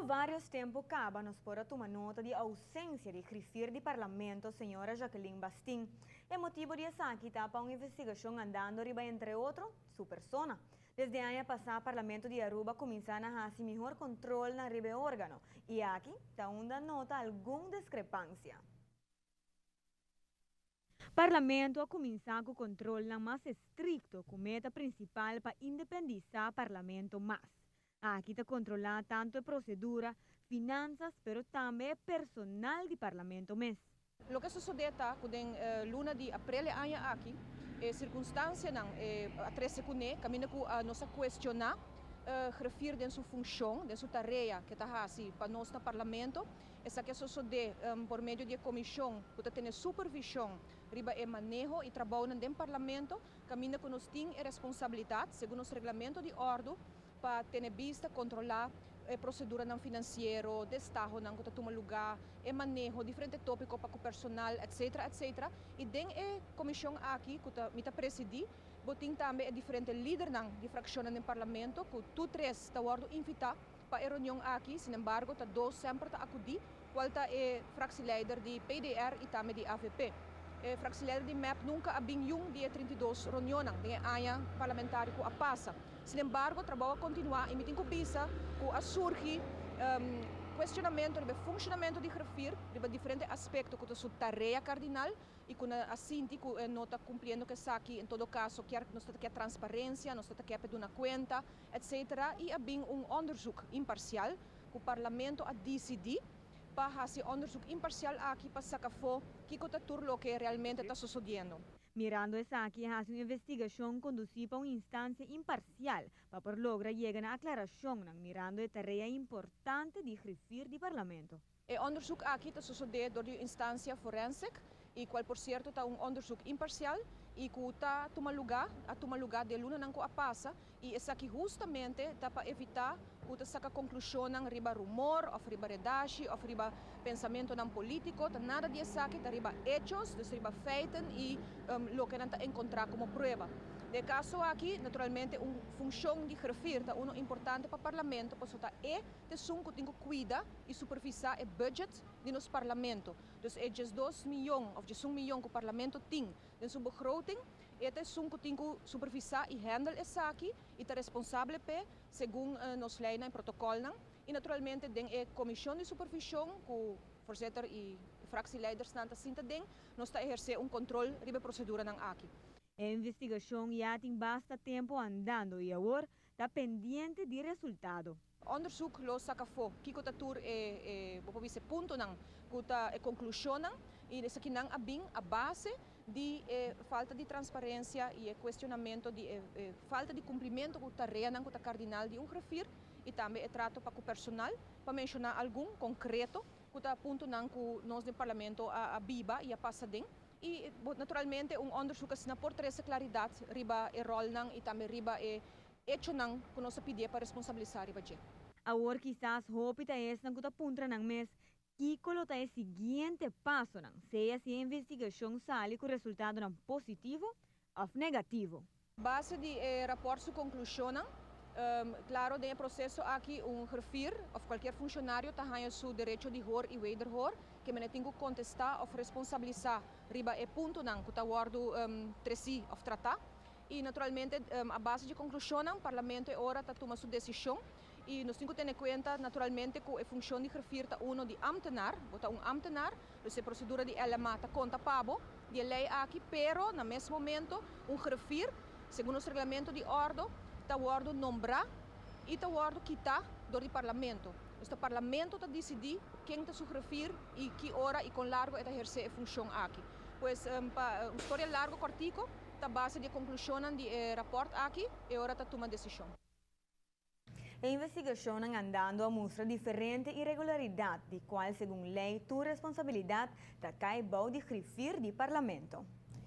Varios tempo caba nos por a tuma nota di ausencia di griffier di Parlamento, señora Jacqueline Bastin. E motibo di esaki ta pa un investigacion andando riba, entre otro, su persona. Desde aña pasa, Parlamento di Aruba a cuminsa na haci mihor control na riba e organo y aki ta unda nota algun discrepancia. Parlamento a cuminsa cu control mas estricto cu meta principal pa independisa Parlamento mas. Aki ta controla tanto e procedura, finanzas, pero tambe personal di Parlamento mes. Loke a sosode ta cu den luna di april aña aki, e circunstancianan a trece cune, caminda cu nos a cuestiona griffier den su funcion, den su tarea cu ta hasi pa nos na Parlamento. Esaki a sosode por medio di comision cu ta tene supervision riba e maneho y trabou den Parlamento, caminda cu nos tin responsabilidad, segun nos reglamento di orde, pa tene bista, controla e procedura financiero, destaho nan cu ta tuma luga, e maneho, diferente topico pa personal, etc., etc. Y den e comision aki, cu mi ta presidi, bo tin tambe e diferente lidernan di fraccion den Parlamento, cu tur tres ta wordo invita pa e reunion aki. Sin embargo, ta dos semper ta acudi, cual ta e fractieleider di PDR y tambe di AVP. E fractieleider di MEP nunca a bin niun di e 32 reunion di aña parlamentario cu a pasa. Sin embargo, trabou a continua y mi tin cu bisa cu a surgi cuestionamento riba funcionamento di griffier, riba diferente aspecto cu su tarea cardinal y cu a sinti cu no ta cumpliendo cu esaki. En todo caso, kier nos kier transparencia, nos kier duna cuenta, etc. Y a bin un onderzoek imparcial, cu Parlamento a dicidi pa haci onderzoek imparcial aki pa saca afo kico ta tur loke realmente ta sucediendo. Mirando esaki, haci un investigacion conduci pa un instancia imparcial pa por logra yega na aclaracion mirando e tarea importante di griffier di Parlamento. E onderzoek aki ta sucede door di instancia forensic y cual por cierto ta un onderzoek imparcial y cu ta tuma luga, a tuma luga den lunanan cu a pasa, y esaki justamente ta pa evita cu ta saca conclusion riba rumor of riba redashi of riba pensamentonan politico, ta nada di esaki, ta riba hechos, dus riba feiten y loke nan ta encontra como prueba. Den e caso aki, naturalmente, un funcion di griffier ta uno importante pa Parlamento, pasobra ta e esun cu tin cu cuida y supervisa e budget di nos Parlamento. Dus e 2 miyon of 1 miyon cu Parlamento tin den su begroting, e esun cu tin cu supervisa y handle esaki y ta responsabel p'e segun nos ley y protocol. Y naturalmente den e comision di supervision cu voorzitter y fractieleiders nan ta sinta den, nos ta eherce un control riba proceduranan aki. E investigacion ya tin basta tempo andando y awor ta pendiente di resultado. Onderzoek lo saca afo kico ta tur e bo por puntonan cu ta e conclusion y esakinan a bin a base di falta di transparencia y e cuestionamento di falta di cumplimento cu tareanan cu ta cardinal di un griffier y tambe e trato pa personal, pa menciona algun concreto cu ta puntonan cu nos den Parlamento a biba y a pasa den. Y naturalmente un onderzoek asina por trece claridad riba e rolnan y tambe riba e hechonan cu nos a pidi pa responsabilisa riba dje. Awor kisas hopi ta esnan cu ta puntra nan mes kico lo ta e siguiente pasonan, sea si e investigacion sali cu resultadonan positivo of negativo. Base di rapport su conclusion, claro, den e proceso aki un griffier of cualkier funcionario ta haya su derecho di hoor y wederhoor, kiermen tin cu contesta of responsabilisa riba e puntonan cu ta wordo treci of trata. Y naturalmente, a base di conclusion, Parlamento e ora ta tuma su decision y nos tin cu tene cuenta naturalmente cu e funcion di griffier ta uno di ambtenaar, bo ta un ambtenaar, dus e procedura di LMA ta conta pa bo, di ley aki, pero na mes momento un griffier, segun nos reglamento di orde, ta wordo nombra y ta wordo kita door di Parlamento. Dus e Parlamento ta dicidi ken ta su griffier y ki ora y con largo e ta eherce e funcion aki. Pues pa un historia largo cortico, ta base di conclusion di rapport aki e ora ta tuma decision. E investigacion andando a mustra diferente irregularidad, di cual segun ley tur responsabilidad ta cay bou di griffier di Parlamento.